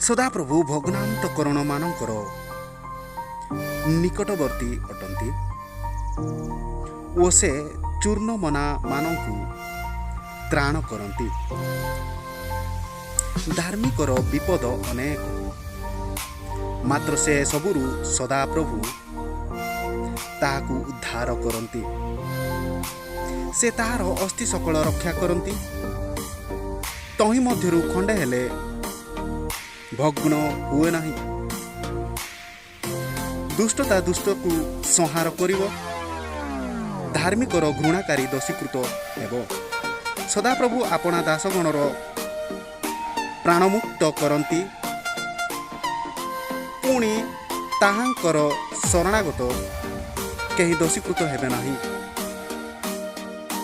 ସଦାପ୍ରଭୁ ଭଗ୍ନାନ୍ତକରଣମାନଙ୍କର ନିକଟବର୍ତ୍ତୀ ଅଟନ୍ତି ଓ ସେ ଚୂର୍ଣ୍ଣମନାମାନଙ୍କୁ ତ୍ରାଣ କରନ୍ତି। ଧାର୍ମିକର ବିପଦ ଅନେକ, ମାତ୍ର ସେ ସବୁରୁ ସଦାପ୍ରଭୁ ତାହାକୁ ଉଦ୍ଧାର କରନ୍ତି। ସେ ତାହାର ଅସ୍ଥି ସକଳ ରକ୍ଷା କରନ୍ତି, ତହିଁ ମଧ୍ୟରୁ ଖଣ୍ଡେ ହେଲେ ଭଗ୍ନ ହୁଏ ନାହିଁ। ଦୁଷ୍ଟତା ଦୁଷ୍ଟକୁ ସଂହାର କରିବ, ଧାର୍ମିକର ଘୃଣାକାରୀ ଦୋଷୀକୃତ ହେବ। ସଦାପ୍ରଭୁ ଆପଣା ଦାସଗଣର ପ୍ରାଣମୁକ୍ତ କରନ୍ତି, ପୁଣି ତାହାଙ୍କର ଶରଣାଗତ କେହି ଦୋଷୀକୃତ ହେବେ ନାହିଁ।